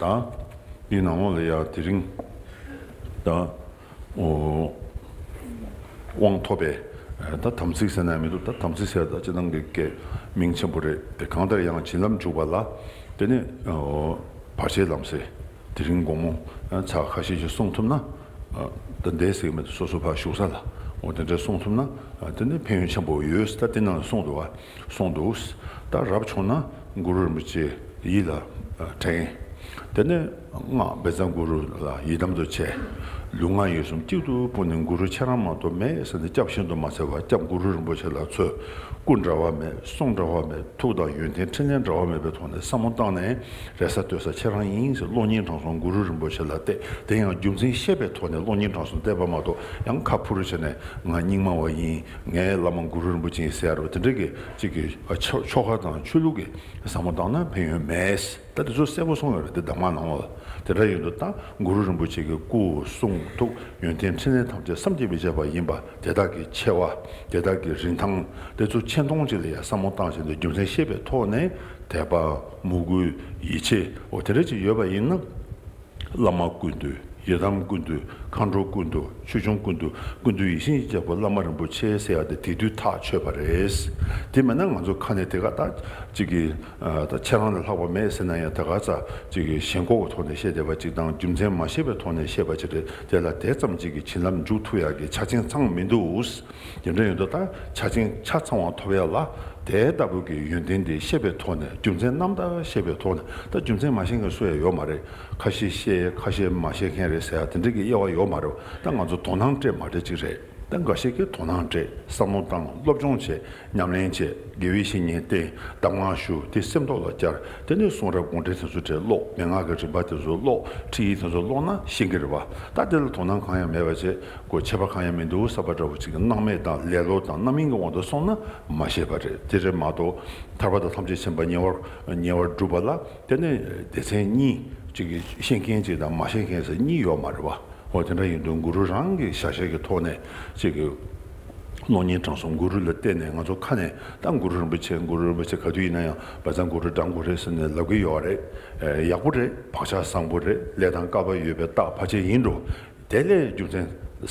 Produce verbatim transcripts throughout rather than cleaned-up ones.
དང་། འདིའི་ནང་ལོགས་ལ་ཡང་དེ་རིང་ད་ཨོ་དབང་ཐོབ་པའི་ད་དམ་ཚིག་ཟེར་ན་མི་འདུག་ད་དམ་ཚིག་ཟེར་ད་སྤྱིར་བཏང་གི་སྐད་མིང་ཆེན་པོ་རེད་དེ། གང་ལྟར་ཡང་བྱིན་རླབས་འཇུག་པ་ལ་དེ་ནི་ཨོ་བར་ཆད་ལམ་སེལ། དེ་རིང་དགོང་མོ་ཚར་ཁ་ཤས་ཤིག་གསུང་ཐུབ་ན། ད་འདས་ཟེར་གི་མེད་དུ་སོ་སོ་ཕར་བཞུགས་ས་ལ་འོ་དེ་འདྲ་གསུང་ཐུབ་ན་དེ་ནི་ཕན་ཡོན་ཆེན་པོ་ཡོད། ད་དེ་ནང་གསུང་འདུག་བ། གསུང་འདུག་ད་རབ་བྱུང་ན་གུ་རུ་རིན་པོ་ཆེ་ཡིད་ལ་དྲན། དེ་ནས་སྔགས་བཛྲ་གུ་རུ་ལ་ཡི་དམ་དུ་བྱས། ལུས་ངག་ཡིད་གསུམ་གཅིག་ཏུ་སྤུངས་ནས་གུ་རུ་ཁྱེད་རང་མ་གཏོགས་མེད་ཟེར་ནས་སྐྱབས་ཤིན་ཏུ་མ་འཚལ་བར་སྐྱབས་གུ་རུ་རིན་པོ་ཆེ་ལ་འཚོལ། སྐུ་འདྲ་བ་མེད། གསུང་འདྲ་བ་མེད། ཐུགས་དང་ཡོན་ཏན་ཕྲིན་ལས་འདྲ་བ་མེད་པའི་ཐོག་ནས་བསམ་བློ་བཏང་ནས་རེ་ས་ལྟོས་ས་ཁྱེད་རང་ཡིན་ཟེར་གློག་བརྙན་དྲང་སྲོང་གུ་རུ་རིན་པོ་ཆེ་ལ་གཏད། དེ་ཡང་རྒྱུ་མཚན་ཤེས་པའི་ཐོག་ནས་གློག་བརྙན་དྲང་སྲོང་གཏད་པ་མ་གཏོགས་ཡང་ཁ་ཕུ་རུ་བྱས་ནས་ང་རྙིང་མ་བ་ཡིན། ངའི་བླ་མ་གུ་རུ་རིན་པོ་ཆེ་ཡིན་ཟེར་ཡ་རེད་བ། དེ་འདྲ་གི་གཅིག་གི་ཆོ་ཆོ་ག་དང་ཆོས་ལུགས་ཀྱི་བསམ་བློ་བཏང་ན་ཕན་ཡོན་མེད། ད་དེ་ཚོ་གསལ་པོ་གསུངས་ཡོད་རེད་དེ་གདམས་ངག་ནང་ལ། དེ་འདྲ་ཡིན་དུས་ད་གུ་རུ་རིན་པོ་ཆེ་གི་སྐུ་གསུང་ཐུགས་ཡོན་ཏན་ཕྲིན་ལས་ཐམས་ཅད་བསམ་གྱིས་མི་ཁྱབ་པ་ཡིན་པ་དེ་དག་གི་ཆེ་བ་དེ་དག་གི་རིན་ཐང་དེ་ཚོ་ཆེ་མཐོང་ཅིག་ལ་ཡང་བསམ་བློ་བཏང་བྱས་ནས་རྒྱུ་མཚན་ཤེས་པའི་ཐོག་ནས་དད་པ་མོས་གུས་ཡིད་ཆེས་འོ་དེ་འདྲ་ཅིག་ཡོད་པ་ཡིན་ན། བླ་མ་ཀུན་འདུས། ཡི་དམ་ཀུན་འདུས། མཁའ་འགྲོ་ཀུན་འདུས། ཆོས་སྐྱོང་ཀུན་འདུས། ཀུན་འདུས་ཡིད་བཞིན་གྱི་རྒྱལ་པོ་བླ་མ་རིན་པོ་ཆེ་ཟེར་ཡ་དེ་དེ་དུས་ཐག་ཆོད་པ་རེད། དེ་མེད་ན་ང་ཚོ་ཁ་ནས་དེ་ག་ད་ཅིག་གི་ད་ཁྱེད་རང་ལས་ལྷག་པ་མེད་ཟེར་ན་ཡང་དེ་ག་ཚ་ཅིག་གི་ཞེན་ཁོག་གི་ཐོག་ནས་བཤད་བསྡད་པ་ཅིག་དང་རྒྱུ་མཚན་མ་ཤེས་པའི་ཐོག་ནས་བཤད་པ་ཅིག་རེད། དེ་ལ་དེ་ཙམ་ཅིག་གི་བྱིན་རླབས་འཇུག་ཐུབ་ཡ་གི་ཆ་རྐྱེན་ཚང་མི་འདུག་དེ་འདྲ་ཡོད་དུས་ད་ཆ་རྐྱེན་ཆ་ཚང་བ་ཐོབ་ཡ་ལ་དེ་ལྟ་བུ་གི་ཡོན་ཏན་དེ་ཤེས་པའི་ཐོག་ནས་རྒྱུ་མཚན་རྣམ་དག་ཤེས་པའི་ཐོག་ནས་ད་རྒྱུ་མཚན་མ་ཤེས་མཁན་སུ་ཡང་ཡོད་མ་རེད། ཁ་ཤས་ཤེས་ཁ་ཤས་མ་ཤེས་མཁན་རེད་ཟེར་ཡ་དེ་འདྲ་གི་དབྱེ་བ་ཡོད་མ་རེད། ད་ང་ཚོ་དོ་སྣང་སྤྲད་མ་སྤྲད་ཅིག་རེད། ད་འགའ་ཤས་ཀྱིས་དོ་སྣང་སྤྲད། བསམ་བློ་བཏང་། སློབ་སྦྱོང་བྱས། ཉམས་ལེན་བྱས། དགེ་བའི་བཤེས་གཉེན་བསྟེན། གདམས་ངག་ཞུ། དེ་སེམས་ཐོག་ལ་བསྐྱར། དེ་ནས་གསུང་རབ་དགོངས་འགྲེལ་དེ་ཚོ་བྲིས་ཀློག་མན་ངག་གི་རིམ་པ་དེ་ཚོ་ཀློག་ཁྲིད་ཡིག་དེ་ཚོ་ཀློག་ན་ཤེས་ཀྱི་རེད་བ། ད་དེ་ལ་དོ་སྣང་གང་ཡང་མེད་པ་བྱས། ཁོ་ཁྱད་པར་གང་ཡང་མི་འདུག་བསམ་པ་འདྲ་བོ་ཅིག་སྣང་མེད་དང་ལེ་ལོ་དང་རྣམ་གཡེང་གི་དབང་དུ་སོང་ན་མ་ཤེས་པ་རེད། དེ་རེད་མ་གཏོགས་ཐར་པ་དང་ཐམས་ཅད་མཁྱེན་པ་ཉེ་བར་ཉེ་བར་སྒྲུབ་པ་ལ་དེ་ནས་སྡེ་ཚན་གཉིས་ཅིག་གི་ཤེས་མཁན་ཅིག་དང་མ་ཤེས་མཁན་ཟེར་གཉིས་ཡོད་མ་རེད་བ། འོ་དེ་འདྲ་ཡིན་དུས་གུ་རུ་རང་གི་ཞལ་བཞེས་ཀྱི་ཐོག་ནས་ཅིག་གི་གློག་བརྙན་དྲང་སྲོང་གུ་རུ་ལ་བརྟེན་ནས་ང་ཚོ་ཁ་ནས་ད་གུ་རུ་རིན་པོ་ཆེ་གུ་རུ་རིན་པོ་ཆེ་ག་དུས་ཡིན་ན་ཡང་བཛྲ་གུ་རུ་བགྲང་དགོས་རེད་ཟེར་ནས་ལབ་ཀྱི་ཡོད་རེད། ཡག་པོ་རེད། བག་ཆགས་བཟང་པོ་རེད། ལས་དང་སྐལ་པ་ཡོད་པའི་རྟགས་ཕལ་ཆེར་ཡིན་འགྲོ། དེ་ལས་རྒྱུ་མཚན་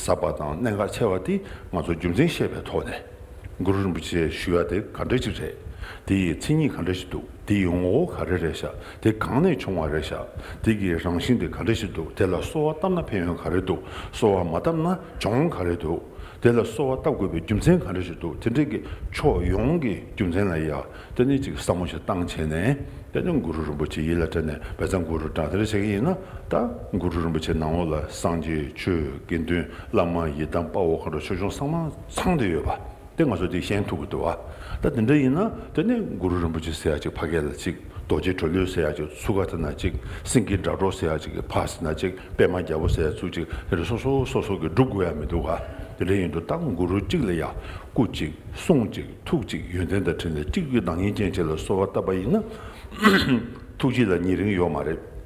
ཟབ་པ་དང་གནད་འགག་ཆེ་བ་དེ་ང་ཚོ་རྒྱུ་མཚན་ཤེས་པའི་ཐོག་ནས་གུ་རུ་རིན་པོ་ཆེ་ཞུ་ཡ་དེ་ག་འདྲ་ཅིག་རེད། དེ་ཡི་མཚན་ཉིད་ག་འདྲ་ཞིག་འདུག་དེ་ཡི་ངོ་བོ་ག་རེ་རེད་ཤག་དེ་གང་ནས་བྱུང་བ་རེད་ཤག་དེ་གི་རང་བཞིན་དེ་ག་འདྲ་ཞིག་འདུག་དེ་ལ་གསོལ་བ་བཏབ་ན་ཕན་ཡོན་ག་རེ་འདུག་གསོལ་བ་མ་བཏབ་ན་གྱོང་ག་རེ་འདུག་དེ་ལ་གསོལ་བ་བཏབ་དགོས་པའི་རྒྱུ་མཚན་ག་འདྲ་ཞིག་འདུག་དེ་འདྲའི་གི་ཕྱོགས་ཡོངས་ཀྱི་རྒྱུ་མཚན་ལ་ཡ་དེ་ནས་ཅིག་བསམ་བློ་ཞིག་བཏང་བྱས་ནས་དེ་ནས་གུ་རུ་རིན་པོ་ཆེ་ཡིད་ལ་དྲན་ནས་བཛྲ་གུ་རུ་བགྲང་དེ་འདྲ་བྱེད་ཀྱི་ཡིན་ན། ད་གུ་རུ་རིན་པོ་ཆེ་ནང་ལོགས་ལ་སངས་རྒྱས་ཆོས་དགེ་འདུན་བླ་མ་ཡི་དམ་དཔའ་བོ་མཁའ་འགྲོ་ཆོས་སྐྱོང་ཚང་མ་ཚང་བསྡད་ཡོད་པ་དེ་ང་ཚོ་དེ་ཤེས་ཐུབ་ཀྱི་འདུག་བ། ད་དེ་འདྲ་ཡིན་ན་དེ་ནས་གུ་རུ་རིན་པོ་ཆེ་ཟེར་ཡ་ཅིག་ཕ་གི་ལ་ཅིག་རྡོ་རྗེ་གྲོ་ལོད་ཟེར་ཡ་ཅིག་ཚུར་ཁ་ཐད་ན་ཅིག་སེང་གེ་སྒྲ་སྒྲོགས་ཟེར་ཡ་ཅིག་གི་ཕ་ཟེར་ན་ཅིག་པད་མ་རྒྱལ་པོ་ཟེར་ཡ་ཚུར་ཅིག་དེ་འདྲ་སོ་སོ་སོ་སོ་གི་སྒྲུབ་དགོས་ཡ་མི་འདུག་ག་དེ་འདྲ་ཡིན་དུས་ད་གུ་རུ་གཅིག་ལ་ཡ་སྐུ་གཅིག་གསུང་གཅིག་ཐུགས་གཅིག་ཡོན་ཏན་དང་འཕྲིན་ལས་གཅིག་གི་བདག་ཉིད་ཅན་ཅིག་ལ་གསོལ་བ་བཏབ་པ་ཡིན་ན། ཐུགས་རྗེ་ལ་ཉེ་རིང་ཡོད་མ་རེད།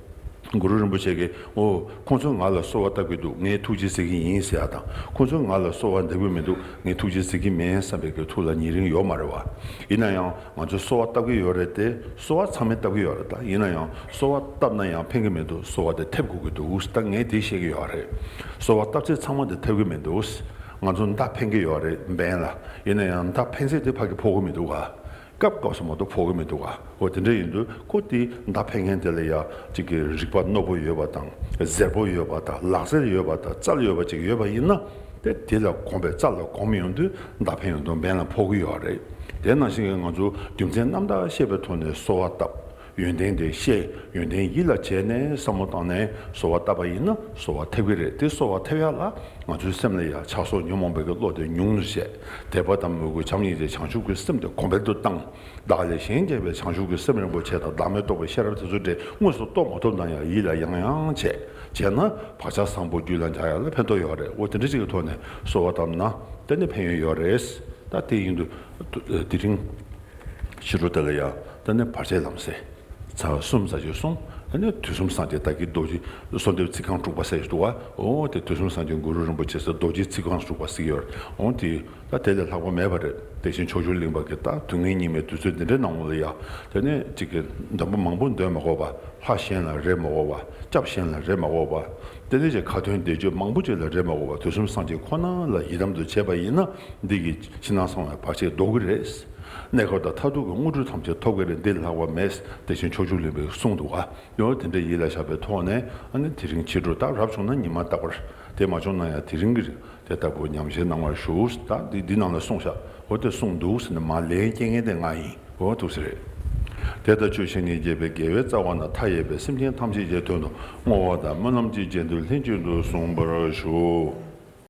གུ་རུ་རིན་པོ་ཆེ་གིས་ཨོ་ཁོང་ཚོས་ང་ལ་གསོལ་བ་བཏབ་ཀྱི་འདུག་ངས་ཐུགས་རྗེ་གཟིགས་ཀྱི་ཡིན་ཟེར་ཡ་དང་ཁོང་ཚོས་ང་ལ་གསོལ་བ་འདེབས་ཀྱི་མི་འདུག་ངས་ཐུགས་རྗེ་གཟིགས་ཀྱི་མིན་བསམ་པའི་གི་ཐུགས་ལ་ཉེ་རིང་ཡོད་མ་རེད་བ། ཡིན་ན་ཡང་ང་ཚོས་གསོལ་བ་བཏབ་ཀྱི་ཡོད་རེད་དེ་གསོལ་བ་ཚང་མས་བཏབ་ཀྱི་ཡོད་རེད། ད་ཡིན་ན་ཡང་གསོལ་བ་བཏབ་ན་ཡང་ཕན་གྱི་མི་འདུག་གསོལ་བ་དེ་ཐེབས་དགོས་ཀྱི་འདུག་ད་ངས་དེ་བཤད་ཀྱི་ཡོད་རེད། གསོལ་བ་བཏབ་ཚད་ཚང་མ་དེ་ཐེབས་ཀྱི་མི་འདུག་ང་ཚོ་མདའ་འཕེན་གྱི་ཡོད་རེད་འབེན་ལ། ཡིན་ན་ཡང་མདའ་འཕེན་ཚད་དེ་ཕ་གི་ཕོག་གི་མི་འདུག་ག་སྐབས་སྐབས་སུ་མ་གཏོགས་ཕོག་གི་མི་འདུག་ག་འོ་དེ་འདྲ་ཡིན་དུས་ཁོ་དེ་མདའ་འཕེན་མཁན་དེ་ལ་ཡ་གཅིག་གི་རིག་པ་རྣོ་པོ་ཡོད་པ་དང་གཟེར་པོ་ཡོད་པ་དང་ལག་རྩལ་ཡོད་པ་དང་རྩལ་ཡོད་པ་ཅིག་ཡོད་པ་ཡིན་ན་དེ་དེ་ལ་གོམས་པའི་རྩལ་ལ་གོམས་ཡོང་དུས་མདའ་འཕེན་ཡོང་དུས་འབེན་ལ་ཕོག་གི་ཡོད་རེད། དེ་ནང་བཞིན་གྱི་ང་ཚོ་རྒྱུ་མཚན་རྣམ་དག་ཤེས་པའི་ཐོག་ནས་གསོལ་བ་བཏབ། ཡོན་ཏན་དེ་ཤེས། ཡོན་ཏན་ཡིད་ལ་བྱས་ནས་བསམ་བློ་བཏང་ནས་གསོལ་བ་བཏབ་པ་ཡིན་ན་གསོལ་བ་ཐེབས་ཀྱི་རེད། དེ་གསོལ་བ་ཐེབས་ཡ་ལ་ང་ཚོའི་སེམས་ལ་ཡ་ཆགས་སོགས་ཉོན་མོངས་པའི་གི་བློ་དེ་ཉུང་དུ་བྱས། དད་པ་དང་མོས་གུས་བྱམས་སྙིང་རྗེ་བྱང་ཆུབ་ཀྱི་སེམས་དེ་གོང་འཕེལ་དུ་བཏང་། བདག་ལས་གཞན་གཅེས་པའི་བྱང་ཆུབ་ཀྱི་སེམས་རིན་པོ་ཆེ་དང་བདག་མེད་རྟོགས་པའི་ཤེས་རབ་དེ་ཚོ་དེ་དངོས་སུ་རྟོགས་མ་ཐུབ་ན་ཡང་ཡིད་ལ་ཡང་ཡང་བྱས། བྱས་ན་བག་ཆགས་བཟང་པོ་རྒྱུད་ལ་འཇགས་ཡ་ལ་ཕན་ཐོགས་ཡོད་རེད། འོ་དེ་འདྲ་ཅིག་གི་ཐོག་ནས་གསོལ་བ་བཏབ་ན་དེ་ནི་ཕན་ཡོན་ཡོད་རེད། ད་དེ་ཡིན་དུས་དེ་རིང་ཕྱི་དྲོ་དེ་ལ་ཡ་ད་ནི་བར་ཆད་ལམ་སེལ། ཚར་གསུམ་ཙམ་ཅིག་གསུངས། ཨ་ནི་དུས་གསུམ་སངས་རྒྱས་བདག་གི་རྡོ་རྗེ་གསོལ་འདེབས་ཚིག་རྐང་དྲུག་པ་ཟེར་ཞིག་འདུག་བ། འོ་དེ་དུས་གསུམ་སངས་རྒྱས་གུ་རུ་རིན་པོ་ཆེ་ཟེར་རྡོ་རྗེ་ཚིག་རྐང་དྲུག་པ་ཟེར་གྱི་ཡོད་རེད། འོ་དེ་ད་དེ་ལས་ལྷག་པ་མེད་པ་རེད། དེ་བཞིན་ཕྱོགས་བཅུར་གླིང་པ་གི་ད་དུས་ངན་སྙིགས་མའི་དུས་ཚོད་འདི་འདྲའི་ནང་ལ་ཡ། དེ་ནས་གཅིག་གི་འདོན་པ་མང་པོ་འདོན་མ་དགོས་པ། ལྷ་གཞན་ལ་རེ་མ་དགོས་པ། སྐྱབས་གཞན་ལ་རེ་མ་དགོས་པ། དེ་ནས་ཀྱི་ཁ་ཏོན་བཟླས་བརྗོད་མང་པོ་ཅིག་ལ་རེ་མ་དགོས་པ། དུས་གསུམ་སངས་རྒྱས་ཁོ་ན་ལ་ཡི་དམ་དུ་བྱས་པ་ཡིན་ན། འདི་གི་ཕྱི་ནང་གསང་བའི་བར་ཆད་ཟློག་གི་རེད། གནས་སྐབས་དང་མཐར་ཐུག་གི་དངོས་གྲུབ་ཐམས་ཅད་ཐོབ་ཀྱི་རེད། འདི་ལས་ལྷག་པ་མེད། དེ་བཞིན་ཕྱོགས་བཅུར་གླིང་པས་གསུངས་འདུག་ག། ཡང་དེ་འདྲ་ཡིད་ལ་བཞག་པའི་ཐོག་ནས། ཨ་ནི་དེ་རིང་ཕྱི་དྲོ་ད་རབ་བྱུང་ན་ཉི་མ་རྟག་པར། དེ་མ་བྱུང་ན་ཡང་དེ་རིང་གི་དེ་ལྟ་བུ་ཉམས་བཞེས་གནང་བར་ཞུ། ད་འདི་འདི་ནང་ལ་གསུངས་ཤག། འོ་དེ་གསུངས་འདུག་ཟེར་ནས་མར་ལན་སྐྱེལ་མཁན་དེ་ང་ཡིན། འོ་འདུག་ཟེར་རེད། དེ་ལྟར་ཆོས་བཤད་ནས་རྒྱས་པའི་དགེ་བའི་རྩ་བ་རྣམས་མཐའ་ཡས་པའི་སེམས་ཅན་ཐམས་ཅད་ཀྱི་དོན་དུ་བསྔོ་བ་དང་སྨོན་ལམ་གྱི་རྒྱན་དུ་ལྷན་ཅིག་ཏུ་གསུངས་པར་ཞུ།